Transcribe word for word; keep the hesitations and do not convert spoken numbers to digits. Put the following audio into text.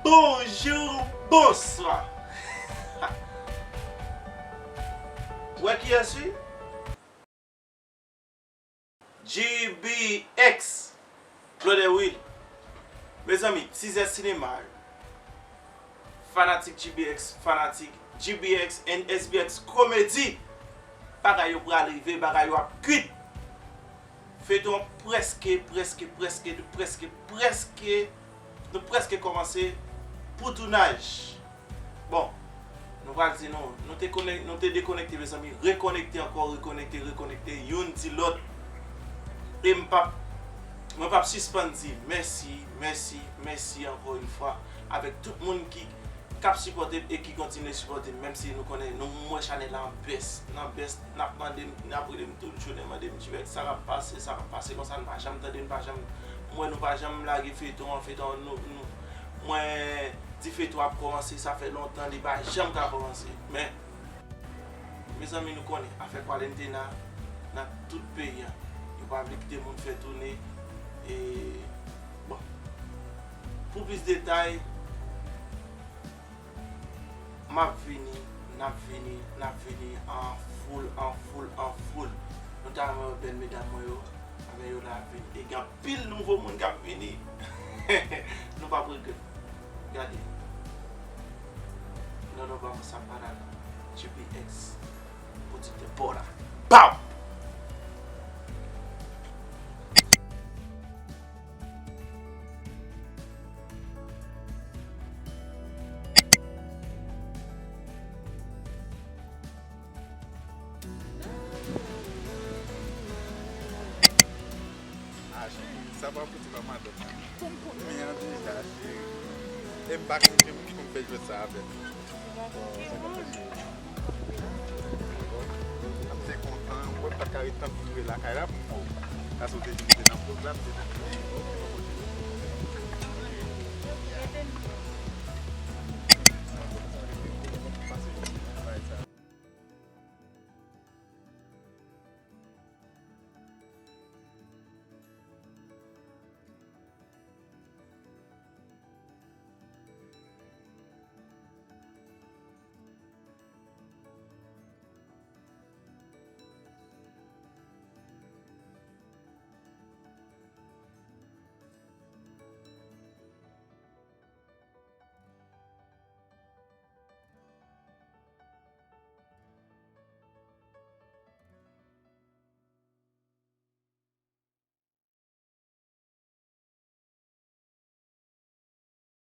Bonjou, bonswa. Wè kiyès wi? G B X, Blondè Will. Mezanmi, Tizè Sinema yo. Fanatik G B X, fanatik G B X and S B X Comedy. Bagay yo pral rive, bagay yo ap kwit. Feyton an prèske, prèske, prèske, nou prèske, prèske, nou prèske kòmanse pou tounaj. Bon, nou pral di nou, nou te konek-, nou te dekonekte, mezanmi, rekonekte ankò, rekonekte, rekonekte, youn di lòt. E m p ap, mwen p ap sispann di mèsi, mèsi, mèsi ankò yon fwa avèk tout moun ki k ap sipòte m e ki kontinye sipòte m, menm si nou konnen, nou, m wè chanèl la an bès, nan bès, n ap mande m, n ap rele m tout jounen, mande m, "G B X, sa k ap pase, sa k ap pase konsa, nou pa janm tande, nou pa janm, m wè nou pa janm lage feyton an, feyton an, nou, nou, mwen di feyton ap kòmanse, sa fè lontan, li pa janm ka kòmanse." Men, mezanmi, nou konnen, afè Kwalentena nan tout peyi a, yo pa vle kite moun fè toune, e, bon, pou plis detay, m ap vini, n ap vini, n ap vini an foul, an foul, an foul. Nou ta renmen wè bèl medam mwen yo, avè yo la ap vini. E gen anpil nouvo moun k ap vini. Nou p ap regrèt. Gade. Non, non, pa sa pa la. G B X. Pwodiktè pa w la. Bam! Ah, cheri, sa pa pou ti pa madanm nan. Bon, m konnen an deja, cheri. E m pa konn ki moun ki konn fè jwèt sa avè m. Bon, sa ka fè, cheri. M te kontan, mwen pa t ka ret tanpri rive lakay la pou m wè w. Paske w te vin, te nan pwogram, te vin.